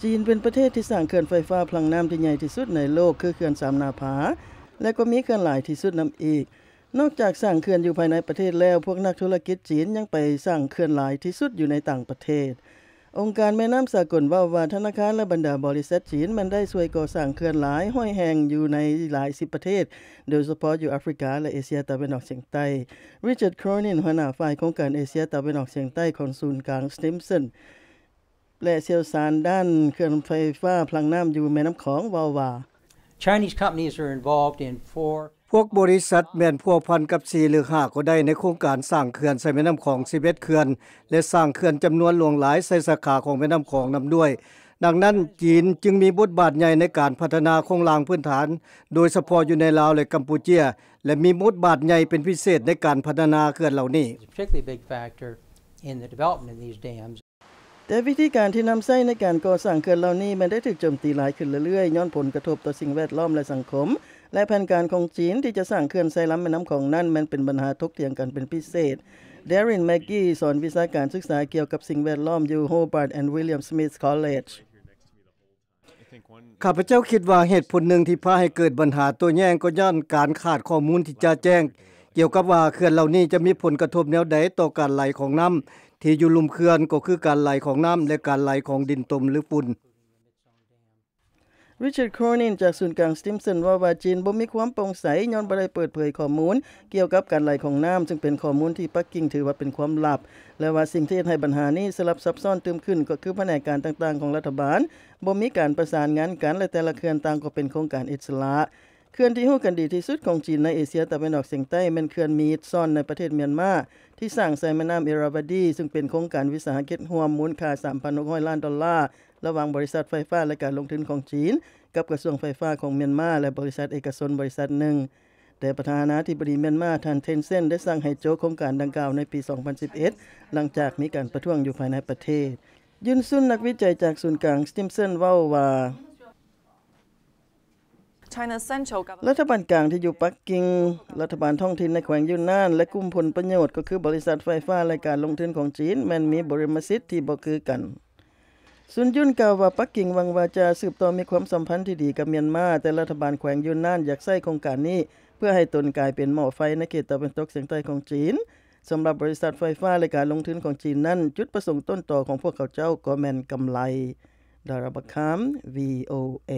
ຈີນເປັນປະເທດທີ່ສ້າງເຂື່ອນໄຟຟ້າພະລັງນ້ຳທີ່ໃຫຍ່ທີ່ສຸດໃນໂລກ ຄືເຂື່ອນສາມນາຜາ ແລະ ກໍມີເຂື່ອນຫຼາຍທີ່ສຸດນຳອີກ. ນອກຈາກສ້າງເຂື່ອນຢູ່ພາຍໃນປະເທດແລ້ວ, ພວກນັກທຸລະກິດຈີນຍັງໄປສ້າງເຂື່ອນຫຼາຍທີ່ສຸດຢູ່ໃນຕ່າງປະເທດ. ອົງການແມ່ນ້ຳສາກົນເວົ້າວ່າ ທະນາຄານ ແລະ ບັນດາບໍລິສັດຈີນແມ່ນໄດ້ຊ່ວຍກໍ່ສ້າງເຂື່ອນຫຼາຍຮ້ອຍແຫ່ງຢູ່ໃນຫຼາຍສິບປະເທດ, ໂດຍສະເພາະຢູ່ອາຟຣິກາ ແລະ ເອເຊຍຕາເວັນອອກສຽງໃຕ້. Richard Cronin ຫົວໜ້າຝ່າຍໂຄງການເອເຊຍຕາເວັນອອກສຽງໃຕ້ຂອງສູນກາງ Stimson ແລະ ຊ່ຽວຊານດ້ານເຂື່ອນໄຟຟ້າພະລັງນ້ຳຢູ່ແມ່ນ້ຳຂອງເວົ້າວ່າ Chinese companies are involved in four ພວກບໍລິສັດແມ່ນພົວພັນກັບສີ່ຫຼືຫ້າກໍໄດ້ໃນໂຄງການສ້າງເຂື່ອນໃສ່ແມ່ນ້ຳຂອງສິບເອັດເຂື່ອນ ແລະ ສ້າງເຂື່ອນຈຳນວນຫຼວງຫຼາຍໃສ່ສາຂາຂອງແມ່ນ້ຳຂອງນຳດ້ວຍ. ດັ່ງນັ້ນ, ຈີນຈຶ່ງມີບົດບາດໃຫຍ່ໃນການພັດທະນາໂຄງລ່າງພື້ນຖານ, ໂດຍສະເພາະຢູ່ໃນລາວ ແລະ ກຳປູເຈຍ ແລະ ມີບົດບາດໃຫຍ່ເປັນພິເສດໃນການພັດທະນາເຂື່ອນເຫຼົ່ານີ້. It's a particularly big factor in the development of these dams. ແຕ່ວິທີການທີ່ນຳໃຊ້ໃນການກໍ່ສ້າງເຂື່ອນເຫຼົ່ານີ້ແມ່ນໄດ້ຖືກໂຈມຕີຫຼາຍຂຶ້ນເລື້ອຍໆ ຍ້ອນຜົນກະທົບຕໍ່ສິ່ງແວດລ້ອມ ແລະ ສັງຄົມ ແລະ ແຜນການຂອງຈີນທີ່ຈະສ້າງເຂື່ອນໃສ່ລຳແມ່ນ້ຳຂອງນັ້ນແມ່ນເປັນບັນຫາຖົກຖຽງກັນເປັນພິເສດ. Darren Magee ສອນວິຊາການສຶກສາກ່ຽວກັບສິ່ງແວດລ້ອມຢູ່ Hobart and William Smith College. ຂ້າພະເຈົ້າຄິດວ່າເຫດຜົນໜຶ່ງທີ່ພາໃຫ້ເກີດບັນຫາໂຕ້ແຍ່ງກໍຍ້ອນການຂາດຂໍ້ມູນທີ່ຈະແຈ້ງ ກ່ຽວກັບວ່າເຂື່ອນເຫຼົ່ານີ້ຈະມີຜົນກະທົບແນວໃດຕໍ່ການໄຫຼຂອງນ້ຳ ທີ່ຢູ່ລຸ່ມເຂື່ອນ ກໍຄືການໄຫຼຂອງນ້ຳ ແລະ ການໄຫຼຂອງດິນຕົມ ຫຼື ຝຸ່ນ. Richard Cronin ຈາກສູນກາງ Stimson ເວົ້າວ່າ ຈີນບໍ່ມີຄວາມໂປ່ງໃສ ຍ້ອນບໍ່ໄດ້ເປີດເຜີຍຂໍ້ມູນກ່ຽວກັບການໄຫຼຂອງນ້ຳ, ຊຶ່ງເປັນຂໍ້ມູນທີ່ປັກກິ່ງຖືວ່າເປັນຄວາມລັບ ແລະ ວ່າສິ່ງທີ່ເຮັດໃຫ້ບັນຫານີ້ສະຫຼັບຊັບຊ້ອນຕື່ມຂຶ້ນ ກໍຄືພະແນກການຕ່າງໆຂອງລັດຖະບານ ບໍ່ມີການປະສານງານກັນ ແລະ ແຕ່ລະເຂື່ອນຕ່າງກໍເປັນໂຄງການອິດສະຫຼະ. ເຂື່ອນທີ່ຮູ້ກັນດີທີ່ສຸດຂອງຈີນໃນເອເຊຍຕາເວັນອອກສຽງໃຕ້ແມ່ນເຂື່ອນມີດຊອນໃນປະເທດມຽນມາ ທີ່ສ້າງໃສ່ແມ່ນ້ຳເອຣາວະດີ ຊຶ່ງເປັນໂຄງການວິສາຫະກິດຮ່ວມມູນຄ່າສາມພັນຫົກຮ້ອຍລ້ານດອນລາ ລະຫວ່າງບໍລິສັດໄຟຟ້າ ແລະ ການລົງທຶນຂອງຈີນ ກັບກະຊວງໄຟຟ້າຂອງມຽນມາ ແລະ ບໍລິສັດເອກະຊົນບໍລິສັດໜຶ່ງ. ແຕ່ປະທານາທິບໍດີມຽນມາ ທ່ານ ເທນເຊັນ ໄດ້ສັ່ງໃຫ້ໂຈະໂຄງການດັ່ງກ່າວໃນປີສອງພັນສິບເອັດ ຫຼັງຈາກມີການປະທ້ວງຢູ່ພາຍໃນປະເທດ. ຢຸນຊຸນ ນັກວິໄຈຈາກສູນກາງ Stimson ເວົ້າວ່າ China's central government ລັດຖະບານກາງທີ່ຢູ່ປັກກິ່ງ, ລັດຖະບານທ້ອງຖິ່ນໃນແຂວງຢູນນານ ແລະ ກຸ່ມຜົນປະໂຫຍດ ກໍຄືບໍລິສັດໄຟຟ້າ ແລະ ການລົງທຶນຂອງຈີນ ແມ່ນມີບໍລິມະສິດທີ່ບໍ່ຄືກັນ. ຊຸນຢຸນກ່າວວ່າ ປັກກິ່ງຫວັງວ່າຈະສືບຕໍ່ມີຄວາມສຳພັນທີ່ດີກັບມຽນມາ, ແຕ່ລັດຖະບານແຂວງຢູນນານຢາກໃຊ້ໂຄງການນີ້ ເພື່ອໃຫ້ຕົນກາຍເປັນໝໍ້ໄຟໃນເຂດຕາເວັນຕົກສຽງໃຕ້ຂອງຈີນ. ສຳລັບບໍລິສັດໄຟຟ້າ ແລະ ການລົງທຶນຂອງຈີນນັ້ນ, ຈຸດປະສົງຕົ້ນຕໍຂອງພວກເຂົາເຈົ້າກໍແມ່ນກຳໄລ. Dara Bakham, V O A.